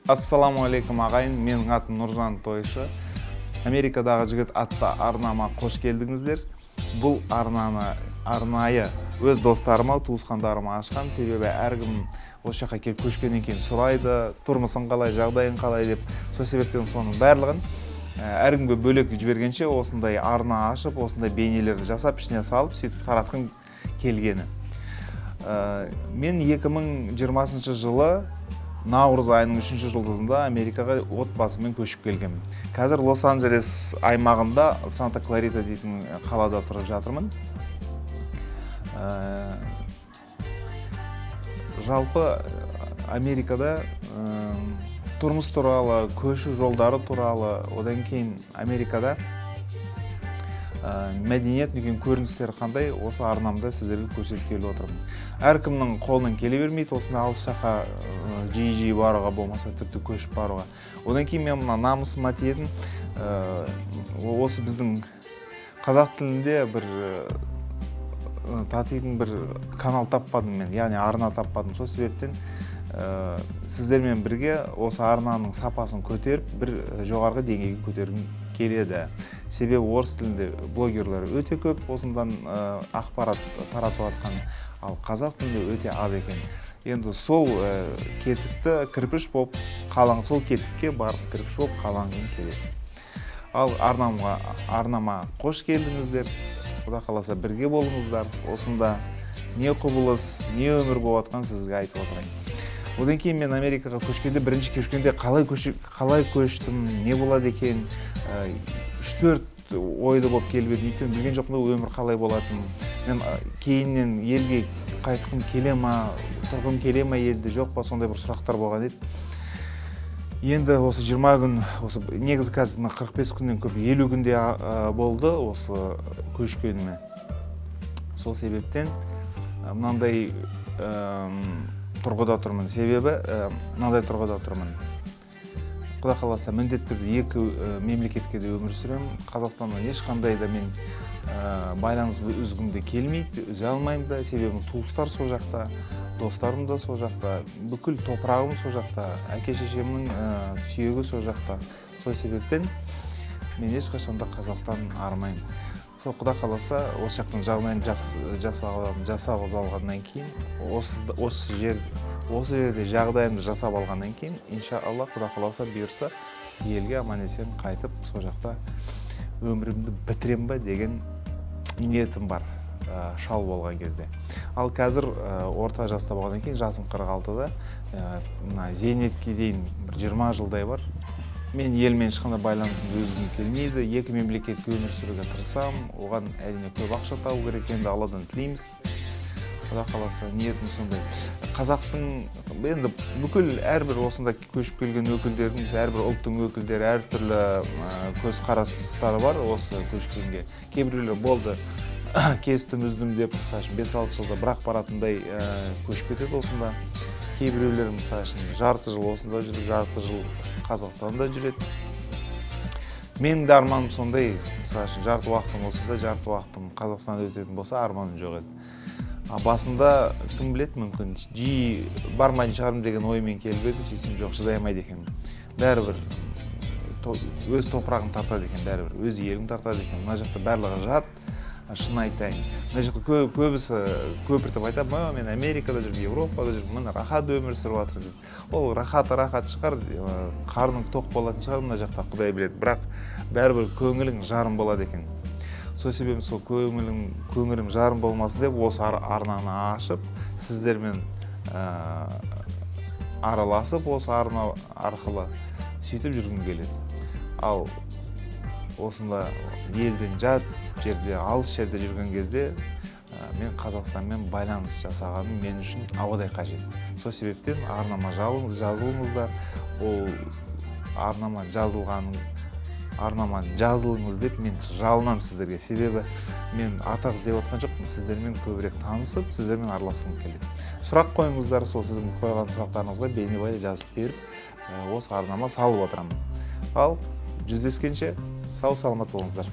Ассалаумағалейкум, ағайын! Менің атым Нұржан Тойшы. «Америкадағы жігіт» атты арнама қош келдіңіздер. Бұл арнаны арнайы өз достарыма, туысқандарыма ашқам, себебі әркім осы жаққа келіп көшкеннен кейін сұрайды, тұрмысың қалай, жағдайың қалай деп. Сол себептен соның барлығын әркімге бөлек жібергенше, осындай арна ашып, осындай бейнелерді жасап, ішіне салып, сөйтіп таратқым келгені. Мен 2020 жылы наурыз айының үшінші жұлдызында Америкаға отбасыммен көшіп келгенмін. Қазір Лос Анджелес аймағында, Санта Кларита дейтін қалада тұрып жатырмын. Жалпы Америкада тұрмыс туралы, көшу жолдары туралы, одан кейін Америкада мәдениет деген көріністері қандай, осы арнамда сіздерге көрсетіп келіп отырмын. Әркімнің қолынан келе бермейді осындай алыс жаққа жиі жиі баруға, болмаса тіпті көшіп баруға. Одан кейін мен мына намысыма тиетін, осы біздің қазақ тілінде бір татитын бір канал таппадым мен, яғни арна таппадым. Сол себептен сіздермен бірге осы арнаның сапасын көтеріп, бір жоғарғы деңгейге көтергім келеді, себебі орыс тілінде блогерлер өте көп осындан ақпарат таратып жатқан, ал қазақ тілінде өте аз екен. Енді сол кетікті кірпіш болып қалаң, сол кетікке барып кірпіш болып қаланғым келеді. Ал арнама қош келдіңіздер! Құда қаласа, бірге болыңыздар. Осында не құбылыс, не өмір болып жатқанын сізге айтып отырайын. Одан кейін мен Америкаға көшкенде, бірінші көшкенде қалай көштім, не болады екен, үш төрт ойлы болып келіп едім, өйткені білген жоқпын да өмір қалай болатынын. Мен кейіннен елге қайтқым келе ма, тұрғым келе ма елде, жоқ па, сондай бір сұрақтар болған еді. Енді осы 20 күн, осы негізі қазір мына 45 күннен көп, 50 күнде болды осы көшкеніме. Сол себептен мынандай тұрғыда тұрмын, себебі мынандай тұрғыда тұрмын: Құда қаласа, міндетті түрде екі мемлекетке де өмір сүремін. Қазақстаннан ешқандай да мен байланыс үзгім де келмейді, үзе алмаймын да, себебі туыстар сол жақта, достарым да сол жақта, бүкіл топырағым сол жақта, әке шешемнің сүйегі сол жақта. Сол себептен мен ешқашан да Қазақстан арымаймын. Сол Құда қаласа, осы жақтың жағдайын жақсы жасап алғаннан кейін, осы жерде жағдайымды жасап алғаннан кейін, иншалла, Құда қаласа, бұйырса, елге аман есен қайтып, сол жақта өмірімді бітірем ба деген ниетім бар шал болған кезде. Ал қазір орта жаста болғаннан кейін, жасым 46-да, мына зейнетке дейін бір 20 жылдай бар. Мен елмен ешқандай байланысымды үзгім келмейді, екі мемлекетке өмір сүруге тырысамын. Оған, әрине, көп ақша табу керек. Енді Алладан тілейміз, Құда қаласа, ниетім сондай. Қазақтың енді бүкіл әрбір осында көшіп келген өкілдердің, әрбір ұлттың өкілдері әртүрлі көзқарастары бар осы көшкенге. Кейбіреулер болды, кестім, үздім деп, мысалы үшін, 5-6 жылда бірақ баратындай көшіп кетеді осында. Кейбіреулер, мысалы үшін, жарты жыл осында жүріп, жарты жыл Қазақстанда жүреді. Менің де арманым сондай, мысалы үшін, жарты уақытым осында, жарты уақытым Қазақстанда өтетін болса, арманым жоқ еді. А басында, кім біледі, мүмкін, жиі бармайтын шығармын деген оймен келіп едім. Сөйтсем, жоқ, шыдай алмайды екенмін. Бәрібір өз топырағың тартады екен, бәрібір өз елің тартады екен. Мына жақта барлығы жат, шын айтайын. Мына жақта көбісі көпіртіп айтады: «Мә, мен Америкада жүрмін, Европада жүрмін, міне, рахат өмір сүріп жатыр», — деп. Ол рахаты рахат шығар, қарның тоқ болатын шығар мына жақта, Құдай біледі, бірақ бәрібір көңілің жарым болады екен. Сол себебім, сол көңілім жарым болмасын деп, осы арнаны ашып, сіздермен араласып, осы арна арқылы сөйтіп жүргім келеді. Ал осында елден жат жерде, алыс жерде жүрген кезде мен Қазақстанмен байланыс жасағаным мен үшін ауадай қажет. Сол себептен арнама жазылыңыздар. Ол арнама жазылғаның, арнама жазылыңыз деп мен жалынамын сіздерге, себебі мен атақ іздеп отқан жоқпын, сіздермен көбірек танысып, сіздермен араласқым келеді. Сұрақ қойыңыздар, сол сіздің қойған сұрақтарыңызға бейнебаян жазып беріп, осы арнама салып отырамын. Ал жүздескенше, сау саламат болыңыздар!